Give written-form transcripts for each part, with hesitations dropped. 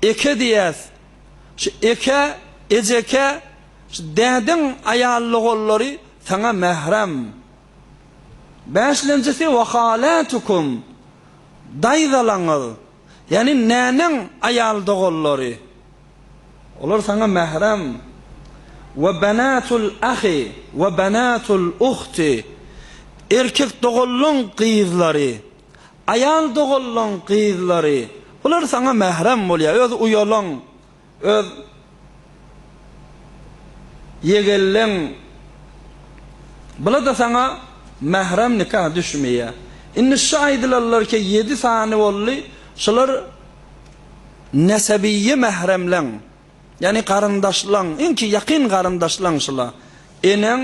Eke diýýäs. Şu eke, ejeke, şu dädeň aýal doganlary saňa mährem. Bäşlenjisi we halatukum, daýzalaňyz, ýagny näneň aýal doganlary. Olar saňa mährem. We benatul ahi we benatul uhti, erkek doganlaň gyzlary, aýal doganlaň gyzlary, bular saňa mährem bolýar, öz uýalaň, öz ýegenleň, bular-da saňa mährem nika düşmeýär. Indi şu aýdylanlar ki ýedi sany boldy, şular Nesebiýe mähremleň, ýagny garyndaşlaň, iňki ýakyn garyndaşlaň şula. Eneň,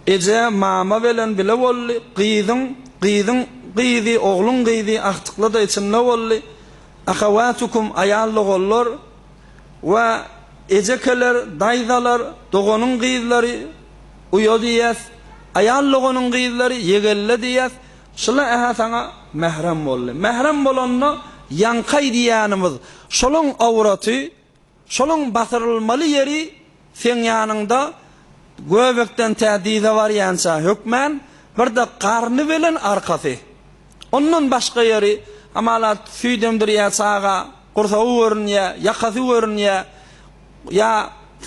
eje, mama belen bile boldy, gyzyň, gyzyň gyzy, ogluň gyzy, agtyklar-da içinde boldy. Ahawatukum, aýal doganlar we ejekeler, daýzalar, doganyň gyzlary, uýa diýýäs, aýal doganyň gyzlary, ýegelle diýýäs. Şula ähä saňa mährem boldy. Mährem bolanda ýaňky aýdýanymyz, şolaň awraty, şolaň basyrylmaly ýeri seň ýanyňda göbekden tä dyza barýança hökmän, bir-de garny bilen arkasy. Ondan başga ýeri, hamala süýt emdirýär çaga, gursagy görünýär, ýakasy görünýär, ýa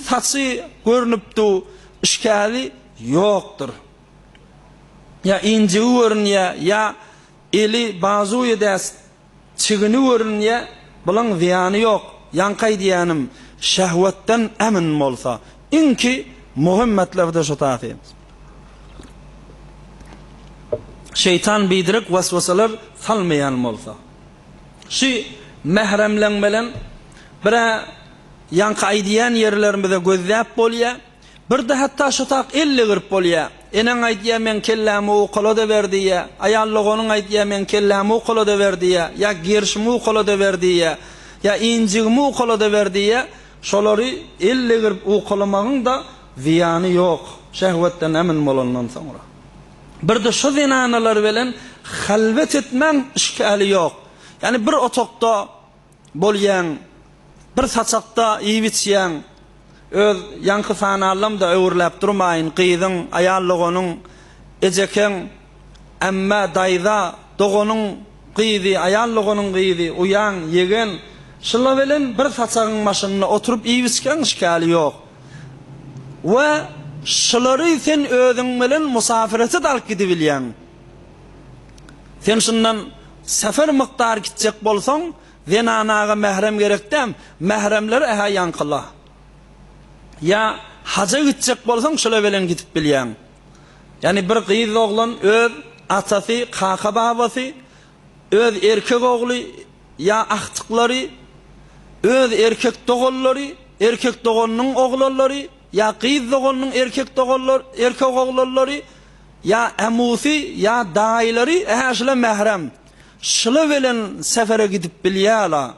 saçy görnüp dur, işgäli ýokdur. Ýa injigi görünýä, ýa eli bazuýy däs çigini görünýä, bulaň zyýany ýok. Ýaňky aýdýanym, şehwetden ämin bolsa. Iňki möhüm matlabda şu tasy. Şeýtan biderek waswasalar salmaýan bolsa. Şu mähremleň bilen bir-ä ýaňky aýdýan ýerlerimize gözläp bolýa. Birde hatda şo tak el degirip bolýa. Eneň aýdýa meň kellämi owkala-da ber diýýä. Aýal doganyň aýdýa meň kellämi owkala-da ber diýýä. Ýa gerşimi owkala-da ber diýýä. Ýa injigimi owkala-da ber diýýä. Şolary el degirip owkalamagyň-da zyýany ýok, şehwetden emin bolandan soňra. Birde şo zenanalar bilen halwet etmäň işgäli ýok. Ýagny bir otagda bolýaň, bir saçakda iýip-içýäň, öz ýaňky sanallam-da öwürläp durmaýyn, gyzyň, aýal doganyň, ejekeň, ämme, daýza, doganyň gyzy, aýal doganyň gyzy, uýaň, ýegen, şular bilen bir saçagyň başynda oturyp iýip-içgeň şikäli ýok. We şulary sen özüň bilen musafirete-de alyp gidibilýäň. Sen şundan sefer mukdar gitjek bolsaň, zenanaga mährem gerek däl, mähremleri ähä ýaňkyla. Ýa haja gitjek bolsaň şula bilen gidip bilýäň. Ýagny bir gyz oglan öz atasy, kaka-babasy, öz erkek ogly ýa agtyklary, öz erkek doganlary, erkek doganynyň oglanlary ýa gyz doganynyň erkek doganlar, erkek oglanlary Ýa ämusy, ýa daýylary, ähä şula mährem. Şula bilen sefere gidip bilýä-la.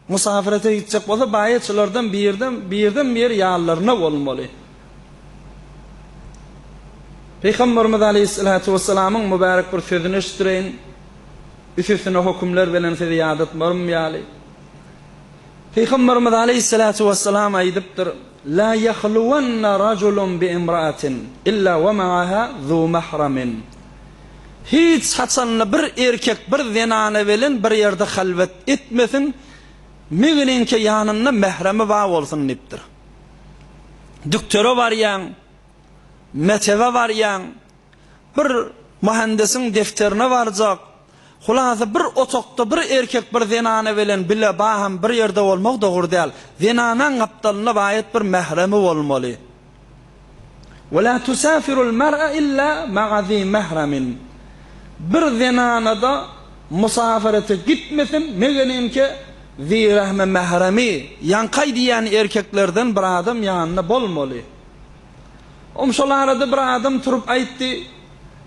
Musafirete gitjek bolsa baýat şulardan birden, birden bir ýanlarynda bolmaly. Pygamberimiz aleýhissalatu wessalamyň mübärek bir sözüni eşitdireýin. Üstesine hökümler bilen sizi ýadatmarym ýaly. Pygamberimiz aleýhissalatu wessalam aýdypdyr, La ýahluwanna rajulun bi imraatin illa we ma'aha zu mahramin. Hiç haçanda bir erkek bir zenana bilen bir ýerde halwet etmesin, megeniňki ýanynda mähremi bar bolsun diýipdir. Düktere barýaň, metebe barýaň, Bir muhendisiň defterine barjak. Hulasa bir otagda bir erkek bir zenana bilen bile baham bir ýerde bolmak dogry däl. Zenanaň gapdalynda baýat bir mähremi bolmaly. Ve la tusafirul mer'a illa ma'a zi mahramin. Bir zenanada musafirete gitmesin megeninki zi rahme mähremi, ýaňkaý diýýän erkeklerden bir adam ýanynda bolmaly. Om şol arada bir adam turup aýtdy,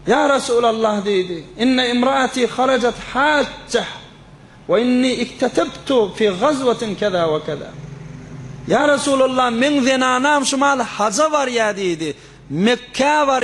Ýa Resulallah diýdi, Inne imraati harajat hajjah we inni iktetebtu fi gazwatin keza we keza. Ýa Resulallah, meň zenanam şu mahal haja barýar diýdi, Mekgä barýar.